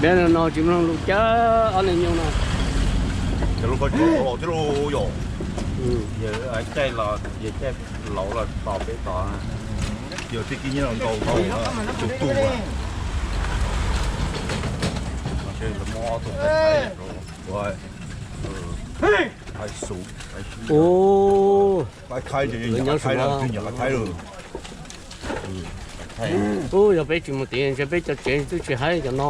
Peb no tsis mloog lus cas, ob niag nyuj no. Cov lub qhov tsua los thiab lauj yom. Yog caij los, yog caij laus los tos peb tos. Yog tij kib nyob nkaus nkaus tus tus. Muab ob tug qaib xub, qaib xub, qaib xub. Qaib thaib, nyob qaib thaib, twb nyob qaib thaib lawm. Ub, yog peb tsis mus tim ntshe peb cov tsev twb tsis haib cov no.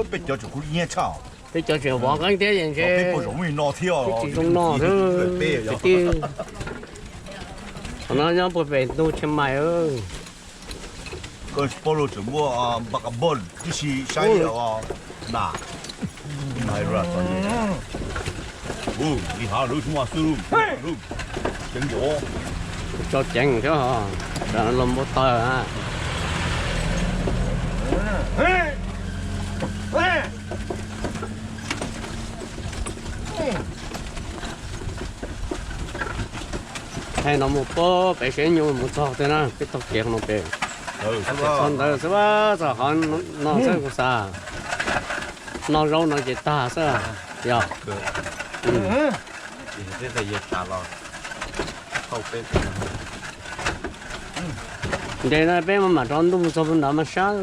Peb cov tseem kub hnyiab tshaj. Peb cov tseem vov qeeb thiab ntshe. Peb puas zoo li no thiab, tsis zoo no xwb. Peb tij, qhov no nyob puag pem ntug Tsheej Maim. Koj poj luag tseem muaj npam kas npoj tib si saib na. Li hav lub xub mas xwb, ceev npaum. Tso ceev thiab, los npau taws. Thaij no mus puag pem seb nyuj mus txog twg na, peb taug kev qhov no pem. Txog ntawd xwb, txog qhov no xwb kuv xav. Noj zaub no ces tag xwb. Yog. Ntev na peb mam rov ntuj txog puag nrad mas sab.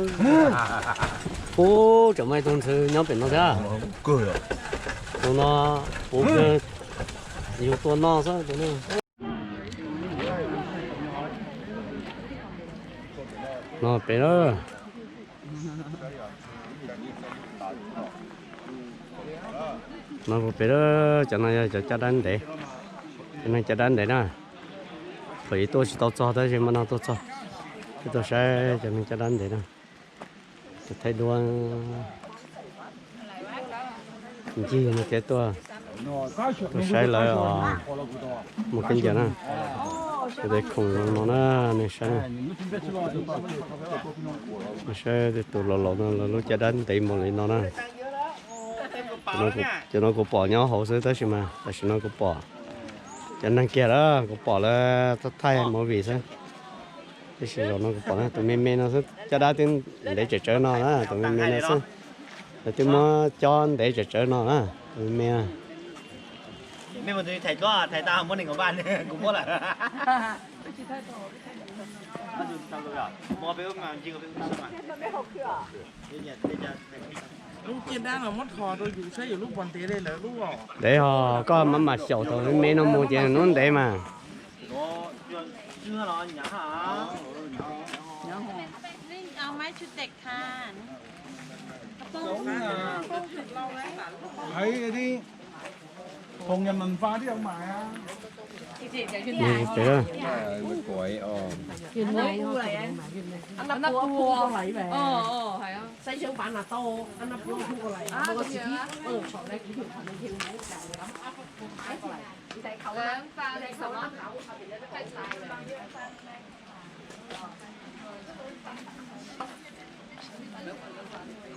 Ub, tseem muaj ib tug ntxhw nyob pem no thiab. Tus no puv kawg, yug tua noj xwb tus no. No pem na. No puag pem, cov no yog cov caj dab ntev. Cov neeg caj dab ntev na. Thaum ub tuaj tsis tau txog tab sis mas no tuaj txog. Tuaj saib cov neeg caj dab ntev na. Thaij duab ncig no thiab tuaj, tuaj saib lawv os. Muaj keeb ncaws na. Tej khoom no na, nej saib na. Saib tej tus laus laus no lawv lub caj dab ntev npaum li no na. Cov no kuv pom nyob hauv xwb tab sis mas tam sim no kuv pom cov neeg kiag lawm, kuv pom lawv thaij movie xwb. Tab sis zaum no kuv pom na, tus me me no xwb, caj dab twb ntev tsawv tsawv no na, tus me me no xwb. Lawv twb muab cob ntev tsawv tsawv no na, tus me me. Lub caj dab no muab tho rau yus saib yus lub puas ntev li lawv lub os. Ntev ho, koj mam mam xyaum thaum me me no mus ces hnub ntev mas. Mus pem.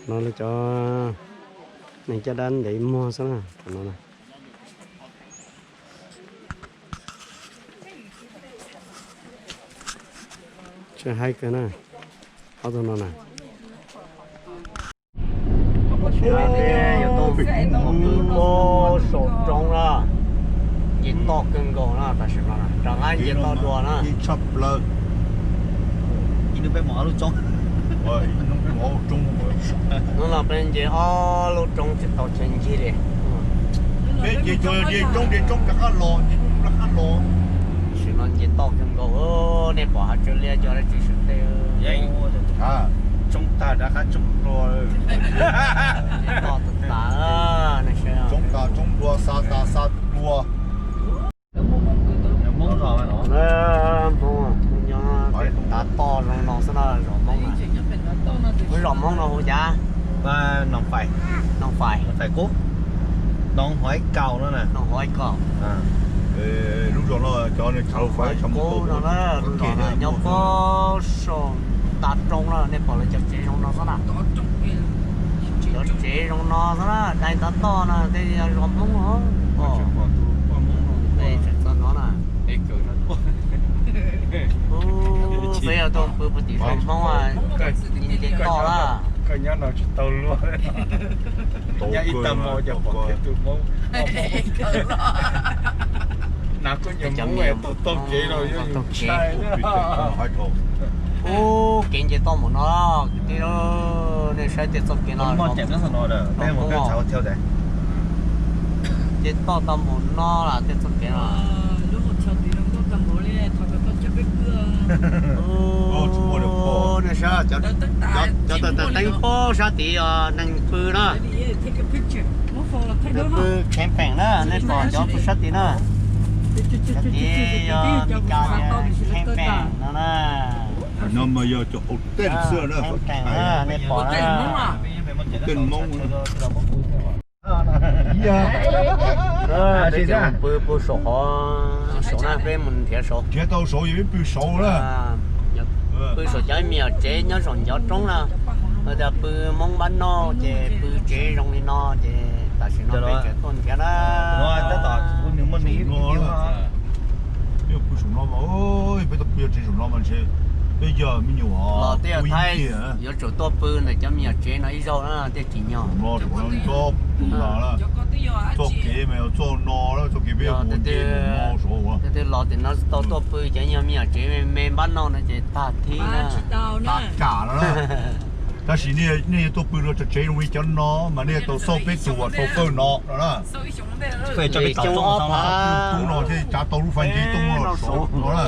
No lawv cov neeg caj dab ntev muag xwb na, no na. Tseem haib kawg na, ob tug no na. Saum roob na, nce toj kawg nkaus na, tam sim no rov qab nce toj dua na. Hnub no peb nce ob lub roob tsis tau chaw ncig li. Tam sim no nce toj kawg nkaus, nej pom hav tsawb liab cov dab tsi sawv tej. Roob tag rov qab roob hluas. Nce toj tas tas, nej saib. Roob tas roob hluas, xa tas xa hluas. Hmoob, Hmoob nyob pem tav toj zoo no xwb na, zos Hmoob na. Lub zos Hmoob no hu cas? Noo Fais. Noo Fais. Noo Fais Kub. Noo Fais Kaus no na. Noo Fais Kaus. Lub zos no cov Noo Fais Kub no na, lub zos no nyob puag saum tav roob na, nej pom lawv cov tsev zoo no xwb na. Cov tsev zoo no xwb na, dai tav toj no tej yog zos Hmoob os. Pom, tseem txog no na. Peb yog tuaj pw puag tim zos Hmoob, nce toj lawm. Koj nyob no tsis tau luag, nyob ib tag hmo ces pom kiag tus Hmoob. Nas kuj nyiam mus taug kev los yog taug kev. Ub, kev nce toj mus no, kwv tij, nej saib tej txoj kev no, nce toj tau mus no lawm tej txoj kev no. Nej saib, cov tawm teeb pob sab tid os, neeg pw na. Pw camping na, nej pom cov pw sab tid na. Cov tid yog Meskas camping no na. Camping na, nej pom na. Pw puag saum qhov saud na, peb mus nrhiav saud. Nrhiav tau saud ces peb pw saud na. Pw saum cov me nyuam tsev nyob saum ncov roob na. Hais tias pw Hmoob npab noj ces pw tsev zoo li no ces tam sim no peb tseem tuaj nrhiav na. Peb pw saum no mas, peb tuaj pw tsev saum no mas ntshe peb yog me nyuam los tej yog Thaib yuav tsum tuaj pw ntawm cov me nyuam tsev no ib zaug na thiaj tsim nyog. Txoj kev mas yog txoj no, txoj kev peb mus nce mus no saud. Tus twg los tim no tau tuaj pw cov me nyuam tsev me me npab noj no ces tag thib na, tag kam no na. Tab sis nej yuav tuaj pw rau cov tsev zoo li cov no mas nej yuav tau xauj peb tus uas sau fawj no no na. Xyoo ob phav, tub no thiaj tsav tau lub fais nce toj no saud no na.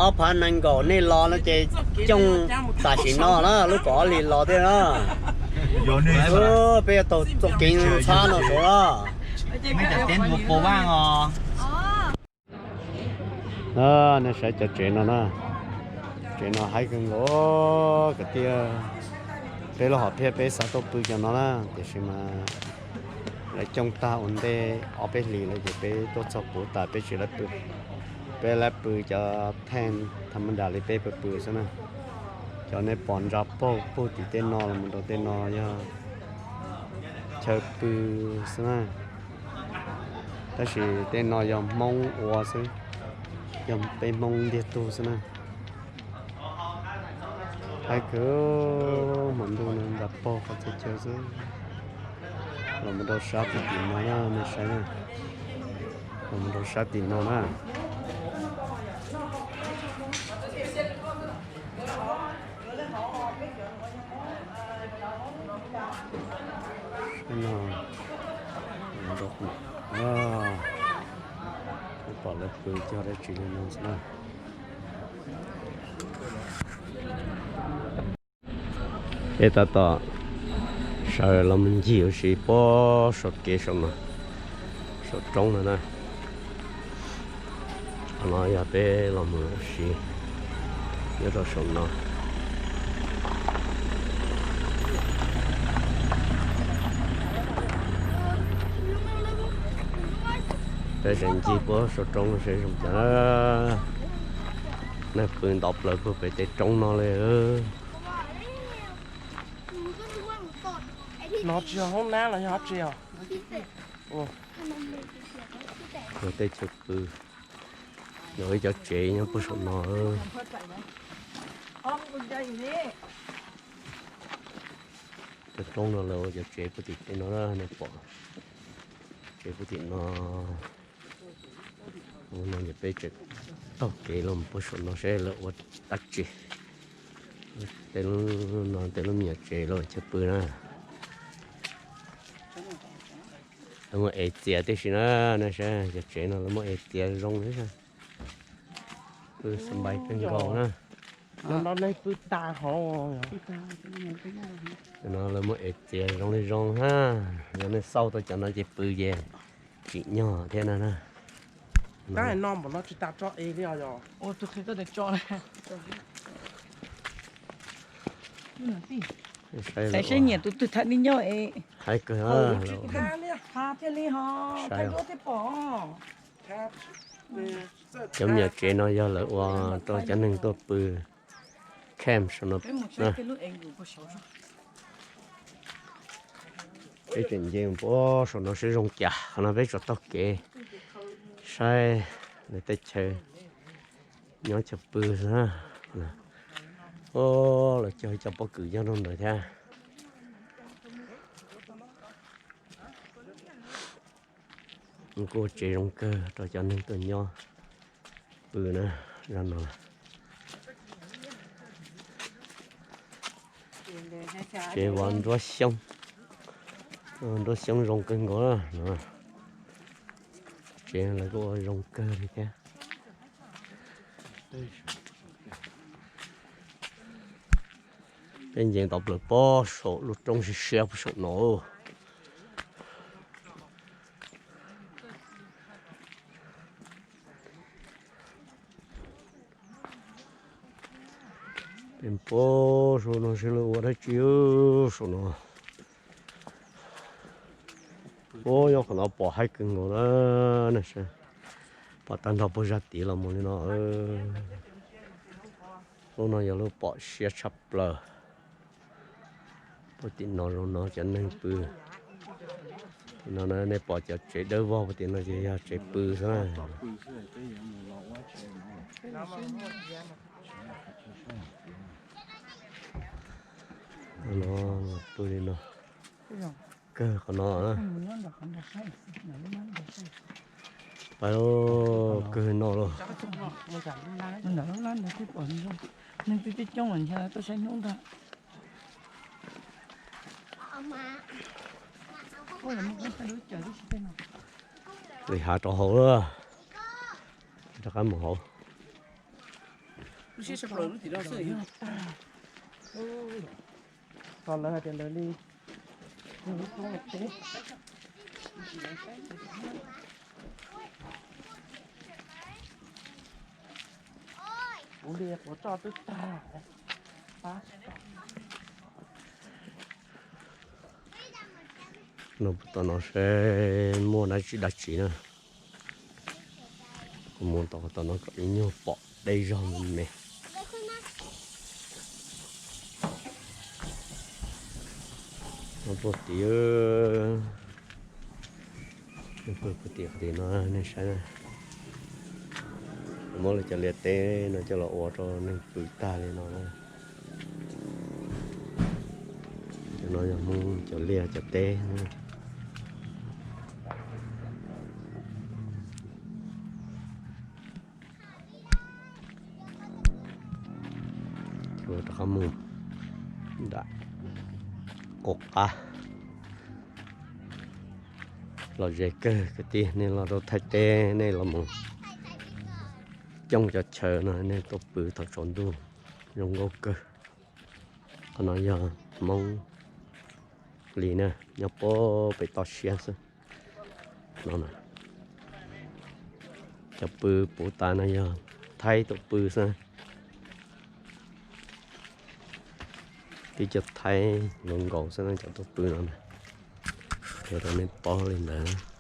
Ob phav nees nkaum nej los no ces xyoo tam sim no na, lub kaum ob hlis los thiab na. Yog nej, peb yuav tau txoj kev ntxhab no saud na. Nej saib cov tsev no na, tsev no haib kawg nkaus kwv tij. Peb lub hom phiaj peb xav tuaj pw cov no na, tiam sis mas lawv coob tag ua ntej ob peb hlis lawm ces peb tuaj txog puv tas peb tsis lawv pw. Peb lawv pw cov theej tha ma das li peb pw pw xwb na. Cov nej pom ntsa paug puag tim tej no los mus rau tej no yog chaw pw xwb na. Tab sis tej no yog Hmoob ua xwb, yog peb Hmoob ntiag tug xwb na. Haib kawg, hmo ntuj no nta pog qhov txhia chaw xwb. Los mus rau sab puag tim no na, nej saib na. Los mus rau sab tim no na. Pom lawv pw cog dab tsi li no xwb na. Peb tab tom sawv los mus ncig ua si puag saum kev saum no, saum roob no na. Qhov no yog peb los mus ua si nyob rau saum no. Peb tseem ncig puag saum roob no seb zoo cas na. Neeg pw ntau plaws puag pem tej roob no li. No tsis yog hoob nab los yog dab tsi os? Yog tej chaw pw, yog ib cov tsev nyob puag saum no. Cov roob no lawv ua cov tsev puag tim tej no na, nej pom tsev puag tim no. No ces peb tseem taug kev los puag saum no seb lawv ua dab tsi. Tej lub no tej lub me nyuam tsev lawv chaw pw na. Lawv muaj ev txias tib si na, nej saib cov tsev no lawv muaj ev txias zoo thiab. Pw xab npais kawg nkaus na. No lawv muaj ev txias zoo li zoo na. Yog nej xauj tau cov no ces pw ces tsim nyog thiab na na. Saib seb nyiam tus twg tham li nyob es. Haib kawg. Thiaj li ho thaij duab thiaj pom. Cov me nyuam tsev no yog lawv ua rau cov neeg tuaj pw camp saum no. Peb tseem nce puag saum no seb zoo cas, qhov no peb tsuas taug kev saib lawv tej chaw nyob chaw pw xwb na. Lawv cog ib co pob kws nyob rau ntawd thiab. Kuj tsev zoo kawg rau cov neeg tuaj nyob pw na, zaj no. Tsev vov nruab xyoob, nruab xyoob zoo kawg nkaus na. Tsev lawv kuj ua zoo kawg li thiab. Peb nce tau plaws pob saum lub roob siab siab puag saum no. Peb pob saum no seb lawv ua dab tsi saum no. Ub, nyob qhov no pom haib kawg nkaus na, nej saib. Pom tag nrho puag zaj tid los mus li no. Lub no yog lub pom siab tshaj plaws. Puag tim no zoo no cov neeg pw. Tim no na nej pom cov tsev dawb vog puag tim no ces yog tsev pw xwb na. No pw li no. Kawg qhov no. Pais kawg no lauj. Neeg twb coob coob ntshe tuaj saib hnub ntag. Li hav rau hauv lawm. Rov qab mus hauv. Lub siab tshaj plaws lub tim no xwb. Txog lawv hais tias lawv li lub roob teb. Kuv li quav roj twb tag. No tom no seb muaj dab tsi dab tsi na. Kuv mus tom tom no kom ib nyuag pom deb zog me me. No puag tim, puag tim qhov tim no nej saib na. Muab lawv cov liaj teb no coj los ua rau neeg pw tag li no na. Cov no yog Hmoob cov liaj cov teb. Rov qab mus nram qaum qab. Lom zem kawg kwv tij, nej los rau Thaib teb nej los mus coob cov chaw no nej tuaj pw thaum tsaus ntuj zoo nkauj kawg. Qhov no yog Hmoob li na, nyob puag pem toj siab xwb. No na, cov pw puv tas no yog Thaib tuaj pw xwb. Tib co Thaib nkaus nkaus xwb na cov tuaj pw no na. Qhia rau nej paub li ntawd.